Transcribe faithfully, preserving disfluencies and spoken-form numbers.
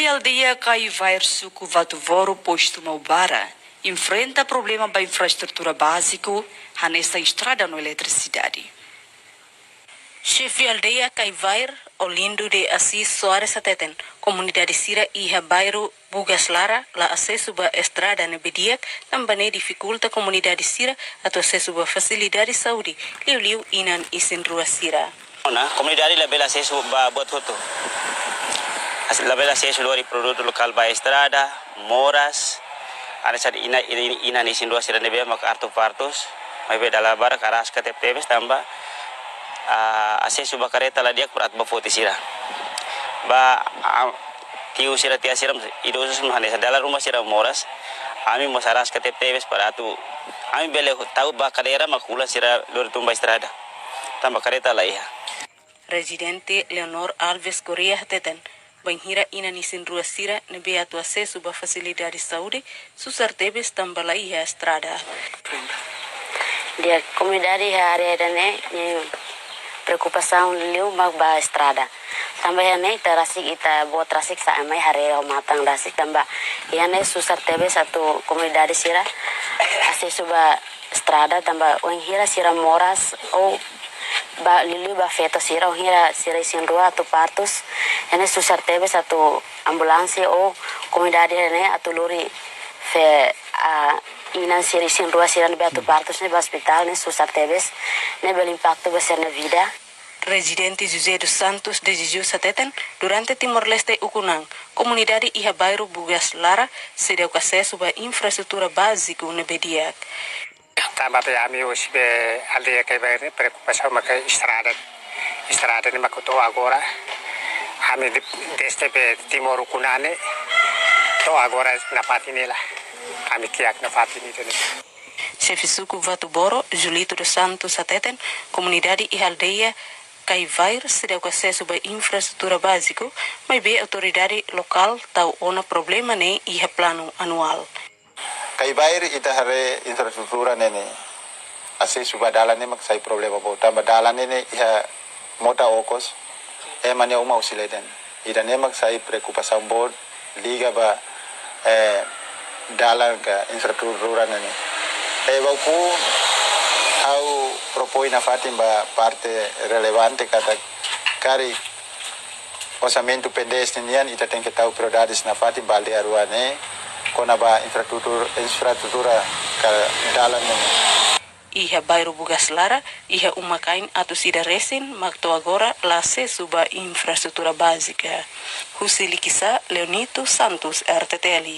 Aldeia Kaivair, suku Vatuboro, postu Maubara, enfrenta problema ba infraestrutura báziku, hanesan estrada no eletrisidade. Xefe aldeia Kaivair, Olindo de Assis Soares hateten, komunidade sira iha bairru Bugas Lara la asesu ba estrada ne'ebé di'ak, tanba ne'e difikulta komunidade sira atu asesu ba fasilidade saúde, liuliu inan isin-rua sira. Ona, komunidade labele asesu ba buat hotu. As-, labele asesu lori produtu lokál ba estrada, moras, hanesan ina, ina, inan isin-rua sira ne'ebé mak atu partus, maibé dala barak araska tebetebes tanba, ah, asesu ba kareta la di'ak para atu ba foti sira. Ba, ah, tiu sira, tia sira, idozu sira hanesan dalan ruma sira moras, ami mós araska tebetebes para atu, ami bele tau ba kadeira mak hulan sira lori tun ba estrada. Tanba kareta la iha. Rezidente Leonor Alves Correia hateten, bainhira inan isin-rua sira ne'ebé atu asesu ba fasilidade saúde, susar tebes tanba la iha estrada. Di'ak, komunidade iha área ida-ne'e, nia preokupasaun liu mak ba estrada. Tanba iha ne'e ita rasik, ita-boot rasik sa'e mai haree ho matan rasik tanba iha ne'e susar tebes atu komunidade sira asesu ba estrada tanba wainhira sira moras ou ba liuliu ba feto sira, wainhira sira isin-rua atu partus, iha ne'e susar tebes atu ambulánsia ou komunidade ne'e atu lori fe, ah, inan sira isin-rua sira ne'ebé atu partus ne'e ba ospitál ne'e susar tebes, ne'e bele impaktu ba sira-nia vida. Rezidente José dos Santos de Jesus hateten, durante Timor-Leste ukun an, komunidade iha bairru Bugas Lara seidauk asesu ba infraestrutura báziku ne'ebé di'ak. Tanba be ami husi be aldeia Kaivair ne'e preokupasaun maka estrada. Estrada ne'e maka to'o agora. Ami de-, dezde be timoroku ne'e to'o agora nafatin ne'e la. Ami kiak nafatin ne'e. Xefe suku Vatuboro, Julito dos Santos hateten, komunidade iha aldeia Kaivair seidauk asesu ba infraestrutura báziku, maibé autoridade lokál tau ona problema ne'e iha planu anuál. Kaivair ita haree infraestrutura ne'e ne'e. Asesu ba dalan ne'e mak sai problema boot. Tanba dalan ne'e ne'e iha mota okos, ema nia uma husi leten. Ida-ne'e mak sai preokupasaun boot liga ba, eh, dalan ka infraestrutura ne'e ne'e. Eh, ba oku ha'u propoin nafatin ba parte relevante katak karik orsamentu PNDS nian ita tenke tau prioridades nafatin ba aldeia rua ne'e, kona-ba infraestrutura, infraestrutura ka dalan ne'e. Iha bairru Bugas Lara, iha uma-kain atus ida resin mak to'o agora la asesu ba infraestrutura bázika. Husi Likisá, Leonito Santos, R T T L.